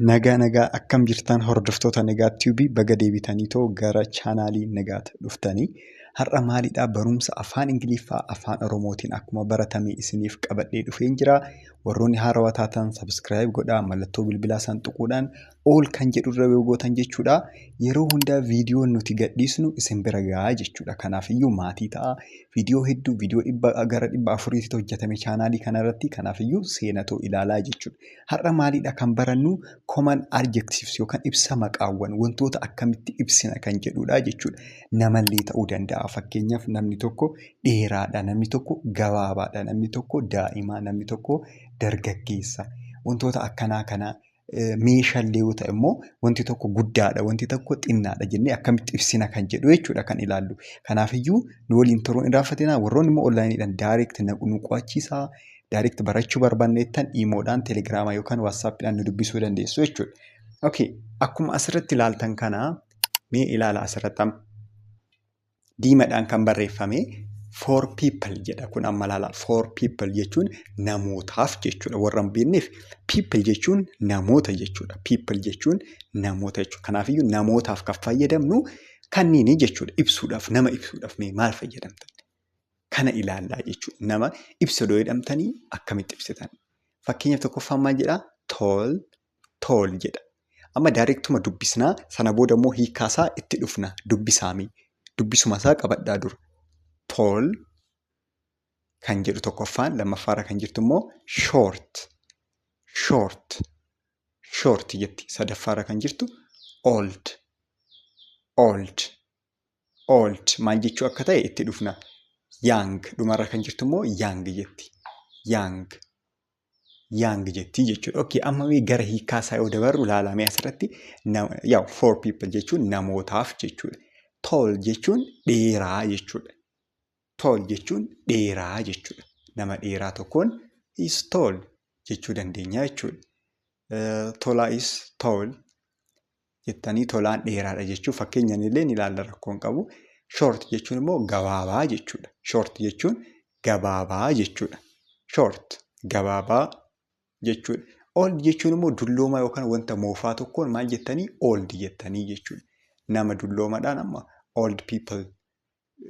Nagaa nagaa, akkam jirtan hordoftoota Nagaa Tube? Baga deebitanii too gara chaanaalii Nagaatti dhuftanii. Har'a maalidhaa? Barumsa afaan Ingiliffaa afaan Oromootiin akkuma baratame isiniif qabadhee dhufeen jira. Warroonni haarawaa taatan subscribe godhaa, mallattoo bilbilaa san tuquudhaan all kan jedhurra yoo gootan jechuudha. Yeroo hundaa viidiyoon nuti gadhiisnu isin bira gahaa jechuudha. Kanaafiyyuu maatii ta'a. Viidiyoo hedduu, viidiyoo 100 gara 400tti hojjetame chaanaalii kanarratti. Kanaafiyyuu seenatoo ilaalaa jechuudha. Har'a maalidha kan barannu? Common adjectives yookaan ibsa maqaawwan, wantoota akkamitti ibsina kan jedhudha jechuudha. Namallee ta'uu danda'a. Fakkeenyaaf, namni tokko dheeraadha, namni tokko gabaabaadha, namni tokko daa'ima, namni tokko dargaggeessa. Wantoota akkanaa kana, meeshaallee yoo ta'e immoo wanti tokko guddaadha, wanti tokko xinnaadha jennee akkamitti ibsina kan jedhu jechuudha kan ilaallu. Kanaafiyyuu nu waliin turuun hin irraanfatinaa. Warroonni immoo onlaayiniidhaan direct nu qo'achiisaa, direct barachuu barbaanneettan iimoodhaan, teelegiraamaa yookaan waatsaappiidhaan nu dubbisuu dandeessu jechuudha. Okay, akkuma asirratti ilaaltan kana, mee ilaala, asirratti amma diimadhaan kan barreeffame "for people" jedha. Kun amma ilaala, "for people" jechuun namootaaf jechuudha. Warra hin beekneef, "people" jechuun namoota jechuudha. "People" jechuun namoota jechuudha. Kanaafiyyuu namootaaf kan fayyadamnu kanniini jechuudha. Ibsuudhaaf, nama ibsuudhaaf mee maal fayyadamtan? Kana ilaallaa jechuudha. Nama ibsa jedhamtanii akkamitti ibsitan? Fakkeenyaaf, tokkoffaan maal jedhaa? "Tall, tall" jedha. Amma directuma dubbisnaa, sana booda immoo hiikkaasaa itti dhufna. Dubbisaami. Dubbisuma isaa qabadhaa dura. "Tall" kan jedhu tokkoffaan, lammaffaarra kan jirtu immoo "short, short, short" jetti. Sadaffaarra kan jirtu "old, old, old" maal jechuu akka ta'e itti dhufna. "Young", dhumarra kan jirtu immoo "young" jetti. "Young, young" jetti jechuudha. Okay, amma mee gara hiikaa isaa yoo dabarru, ilaalamee asirratti yaa'u, "for people" jechuun namootaaf jechuudha. "Tall" jechuun dheeraa jechuudha. "Tall" jechuun dheeraa jechuudha. Nama dheeraa tokkoon "is tall" jechuu dandeenya jechuudha. "Tolaa is tall" jettanii, tolaan dheeraadha jechuu fakkeenyaan illee ni ilaalla, rakkoo hin qabu. "Short" jechuun immoo gabaabaa jechuudha. "Short" jechuun gabaabaa jechuudha. "Short" gabaabaa jechuudha. "Old" jechuun immoo dulloomaa yookaan wanta moofaa tokkoon maal jettanii? "Old" jettanii jechuudha. Nama dulloomaadhaan amma "old people"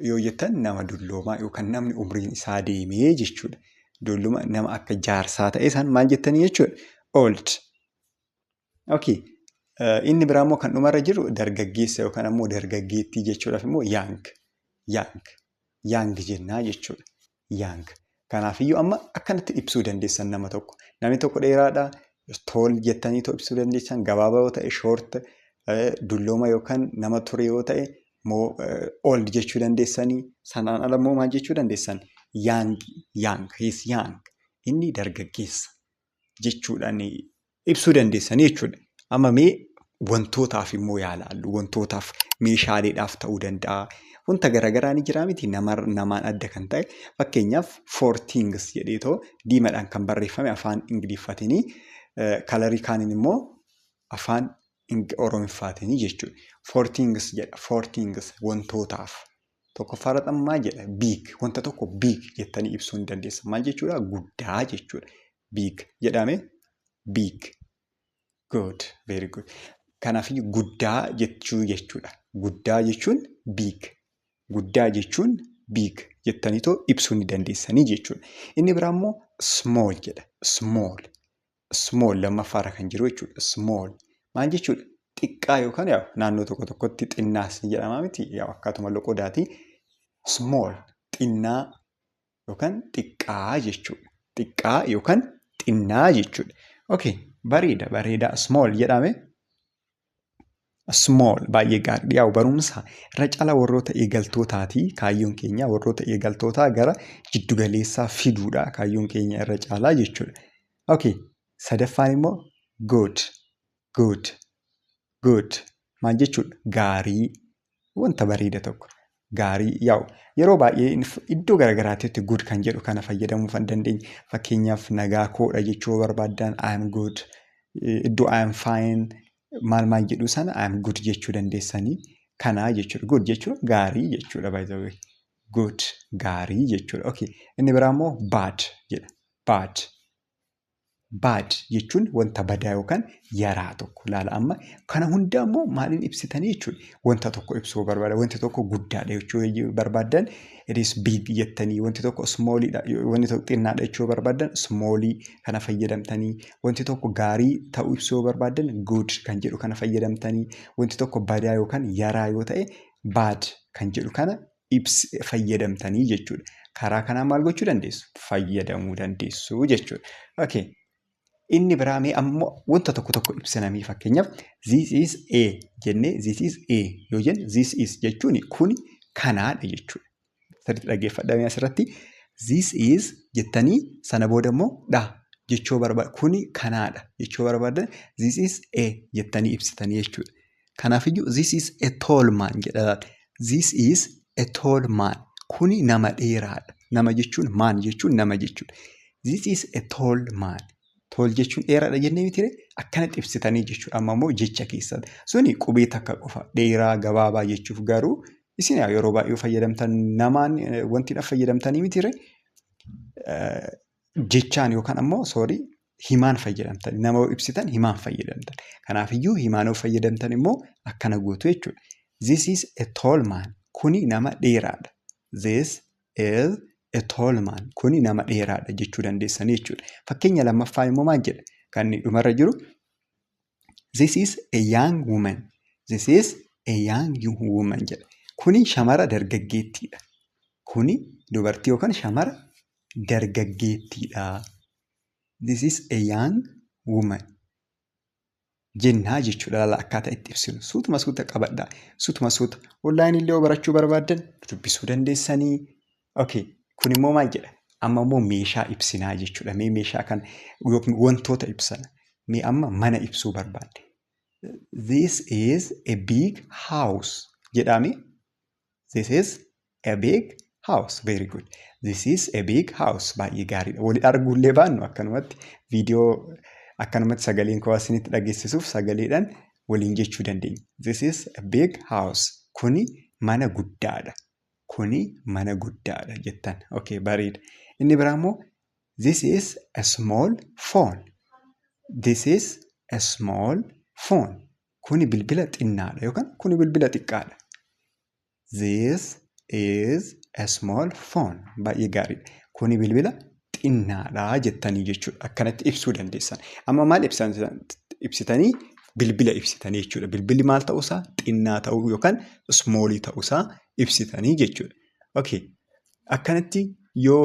yoo jettan, nama dulloomaa yookaan namni umriin isaa deemee jechuudha. Dulluma, nama akka jaarsaa ta'e san maal jettanii jechuudha? "Old." Okay. Inni biraa immoo kan dhumarra jiru dargaggeessa yookaan ammoo dargaggeettii jechuudhaaf immoo "young, young, young" jennaa jechuudha. "Young." Kanaafiyyuu amma akkanatti ibsuu dandeessan nama tokko. Namni tokko dheeraadha, "tall" jettanii ibsuu dandeessan, gabaabaa yoo ta'e "short", dullooma yookaan nama ture yoo ta'e "old" jechuu dandeessanii. Sanaan ala immoo maal jechuu dandeessan? "Young, young, he is young." Inni dargaggeessa jechuudhaan ibsuu dandeessanii jechuudha. Amma mee wantootaaf immoo yaa ilaallu. Wantootaaf, meeshaaleedhaaf ta'uu danda'a. Wanta garaagaraa ni jira miti, namaan adda kan ta'e? Fakkeenyaaf, "for things" jedheetoo diimaadhaan kan barreeffame afaan Ingiliffaatiin, colorii kaaniin immoo afaan Oromoffaatiin jechuudha. "For things" jedha. "For things", wantootaaf. Tokkoffaarra maal jedha? "Big". Wanta tokko "big" jettanii ibsuu ni dandeessa. Maal jechuudha? Guddaa jechuudha. "Big" jedhame, "big". Good, very good. Kanaafiyyuu guddaa jechuu jechuudha. Guddaa jechuun "big". Guddaa jechuun "big" jettaniitoo ibsuu ni dandeessanii jechuudha. Inni biraa immoo "small" jedha. "Small". "Small" lammaffaarra kan jiru jechuudha. "Small". Maal jechuudha? Xiqqaa yookaan naannoo tokko tokkotti xinnaas ni jedhama miti, akkaatuma loqodaati. "Small" xinnaa yookaan xiqqaa jechuudha. Xiqqaa yookaan xinnaa jechuudha. Okay, bareeda bareeda, "small" jedhame. "Small" baay'ee gaarii. Yaa'u, barumsa irra caalaa warroota eegaltootaati. Kaayyoon keenya warroota eegaltootaa gara jiddugaleessaa fiduudha. Kaayyoon keenya irra caalaa jechuudha. Okay, sadaffaan immoo "good, good, good" maal jechuudha? Gaarii, wanta bareeda tokko. Gaarii, yaa'u, yeroo baay'ee iddoo garaagaraatti "good" kan jedhu kana fayyadamuu kan dandeenya. Fakkeenyaaf, nagaa koodha jechuu barbaaddan "I am good", iddoo "I am fine" maal maal jedhu sana "I am good" jechuu dandeessanii kanaa jechuudha. "Good" jechuun gaarii jechuudha, by the way. "Good" gaarii jechuudha. Okay. Inni biraa immoo "bad" jedha. "Bad". Bad jechuun wanta badaa yookaan yaraa tokko. Laala, amma kana hunda immoo maaliin ibsitanii jechuudha? Wanta tokko ibsuu barbaada. Wanti tokko guddaadha jechuu barbaaddan "it is big" jettanii, wanti tokko smalliidha, wanti tokko xinnaadha jechuu barbaaddan smallii kana fayyadamtanii, wanti tokko gaarii ta'uu ibsuu barbaaddan good kan jedhu kana fayyadamtanii, wanti tokko badaa yookaan yaraa yoo ta'e bad kan jedhu kana fayyadamtanii jechuudha. Karaa kanaan maal gochuu dandeessu? Fayyadamuu dandeessu jechuudha. Okay. Inni biraa mee ammoo wanta tokko tokko ibsinamii, fakkeenyaaf "this is a" jennee, "this is a" yoo jenne, "this is" jechuun kuni kanaadha jechuudha. Sirriitti dhaggeeffadhaa asirratti. "This is" jettanii sana booda immoo dha jechuu barbaada, kuni kanaadha jechuu barbaadan "this is a" jettanii ibsitanii jechuudha. Kanaafiyyuu "this is a tall man" jedha. "This is a tall man." Kuni nama dheeraadha. Nama jechuun, man jechuun nama jechuudha. "This is a tall man." Tall jechuun dheeraadha jennee miti? Akkanatti ibsitanii jechuudha. Amma immoo jecha keessatti. Suni qubee takka qofa, dheeraa gabaabaa jechuuf, garuu isin yeroo baay'ee fayyadamtan namaan wanti fayyadamtanii miti, jechaan yookaan ammoo, sorry, himaan fayyadamtan, nama ibsitan himaan fayyadamtan. Kanaafiyyuu himaan yoo fayyadamtan immoo akkana gootu jechuudha. "This is a tall man." Kuni nama dheeraadha. "This is a tall man." Kuni nama dheeraadha jechuu dandeessanii jechuudha. Fakkeenya lammaffaa immoo maal jedha? Kan dhumarra jiru, "This is a young woman." "This is a young woman" jedha. Kuni shamara dargaggeettiidha. Kuni dubartii yookaan shamara dargaggeettiidha. "This is a young woman" jennaa jechuudha. Laala, akkaataa itti ibsinu. Suutuma suuta qabadhaa. Suutuma suuta. Onlineii illee yoo barachuu barbaaddan dubbisuu dandeessanii. Okay. Kun immoo maal jedha? Amma immoo meeshaa ibsinaa jechuudha. Mee meeshaa kana yookiin wantoota ibsana. Mee amma mana ibsuu barbaadde. "This is a big house" jedhame. "This is a big house." Very good. "This is a big house." Baay'ee gaariidha. Wali arguullee baannu akkanumatti viidiyoo akkanumatti sagaleen koo isinitti dhageessisuuf sagaleedhaan waliin jechuu dandeenya. "This is a big house." Kuni mana guddaadha. Kuni mana guddaadha jettan. Okay, bareeda. Inni biraa immoo "This is a small phone." "This is a small phone." Kuni bilbila xinnaadha yookaan kuni bilbila xiqqaadha. "This is a small phone." Baay'ee gaariidha. Kuni bilbila xinnaadha jettanii jechuudha. Akkanatti ibsuu dandeessan. Amma maal ibsitanii? Bilbila ibsitanii jechuudha. Bilbilli maal ta'uusaa? Xinnaa ta'uu yookaan smallii ta'uusaa ibsitanii jechuudha. Okay. Akkanatti yoo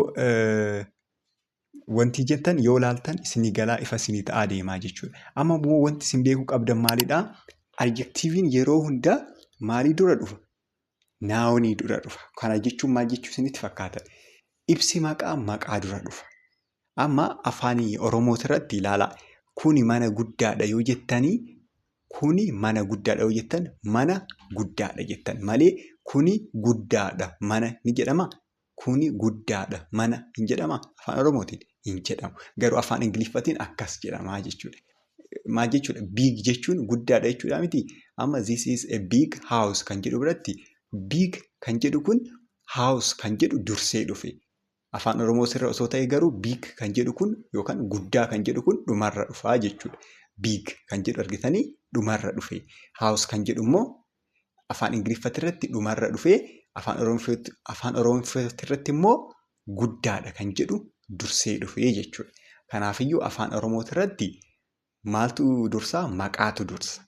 wanti jettan yoo ilaaltan isinii galaa, ifa isinii ta'aa deemaa jechuudha. Amma immoo wanti isin beekuu qabdan maalidhaa? Adjectiveiin yeroo hundaa maalii dura dhufa? Nounii dura dhufa. Kana jechuun maal jechuu isinitti fakkaata? Ibsi maqaa maqaa dura dhufa. Amma afaan Oromoo irratti ilaalaa. Kuni mana guddaadha yoo jettanii, kuni mana guddaadha yoo jettan, mana guddaadha jettan malee kuni guddaadha mana ni jedhamaa? Kuni guddaadha mana hin jedhamaa? Afaan Oromootiin hin jedhamu. Garuu afaan Ingiliffaatiin akkas jedhamaa jechuudha. Maal jechuudha? Big jechuun guddaadha jechuudha mitii? Amma "this is a big house" kan jedhu biratti big kan jedhu kun house kan jedhu dursee dhufe. Afaan Oromoo sirra osoo ta'e garuu big kan jedhu kun yookaan guddaa kan jedhu kun dhumarra dhufaa jechuudha. Big kan jedhu argitanii dhumarra dhufe. House kan jedhu immoo afaan Ingiliffaa irratti dhumarra dhufee, afaan Oromoo irratti immoo guddaadha kan jedhu dursee dhufee jechuudha. Kanaafiyyuu afaan Oromoo irratti maaltu dursaa? Maqaatu dursa.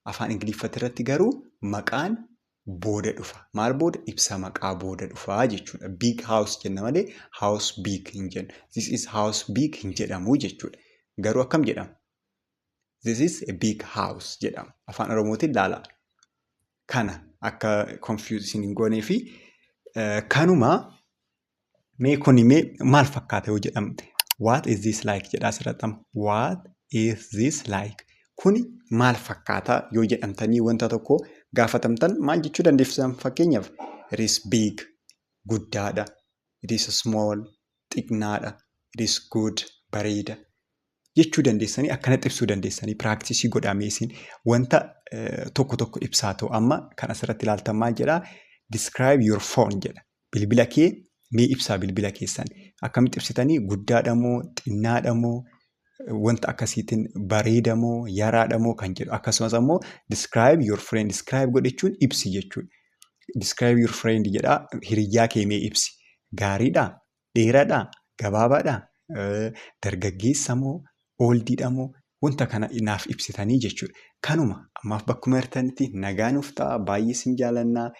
Afaan Ingiliffaa irratti garuu maqaan booda dhufa. Maal booda? Ibsa maqaa booda dhufaa jechuudha. Big house jenna malee house big hin jennu. "This is house big" hin jedhamu jechuudha. Garuu akkam jedhama? "This is a big house" jedhama. Afaan Oromootiin ilaalaa. Kana akka confuse hin goonee fi kanuma. Mee kuni mee maal fakkaata yoo jedhamte? "What is this like?" jedhaa asirratti amma. "What is this like?" Kuni maal fakkaata yoo jedhamtanii wanta tokko gaafatamtan maal jechuu dandeessan? Fakkeenyaaf, it is big, guddaadha. It is small, xiqqaadha. It is good, bareeda jechuu dandeessanii, akkanatti ibsuu dandeessanii. Practiceii godhamee isin wanta tokko tokko ibsaa ta'u. Amma kan asirratti ilaaltan maal jedhaa? "Describe your phone" jedha. Bilbila kee mee ibsaa, bilbila keessan. Akkamitti ibsitanii? Guddaadha moo xinnaadha moo Wanta akkasiitiin bareeda moo yaraadha moo kan jedhu, akkasumas ammoo describe your friend. Describe godhachuun ibsi jechuudha. Describe your friend jedhaa, hiriyyaa kee mee ibsi. Gaariidhaa? Dheeraadhaa? Gabaabaadhaa? Dargaggeessa moo? Oldiidha moo? Wanta kana naaf ibsitanii jechuudha. Kanuma ammaaf bakkuma jirtanitti nagaa nuuf ta'a. Baay'ee isin jaalannaa.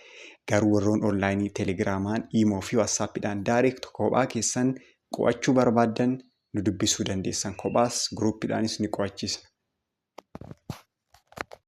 Garuu warroon onlineii Telegramaan, Imo fi WhatsAppiidhaan direct kophaa keessan qo'achuu barbaaddan nu dubbisuu dandeessan. Kophaas groupiidhaanis ni qo'achiisna.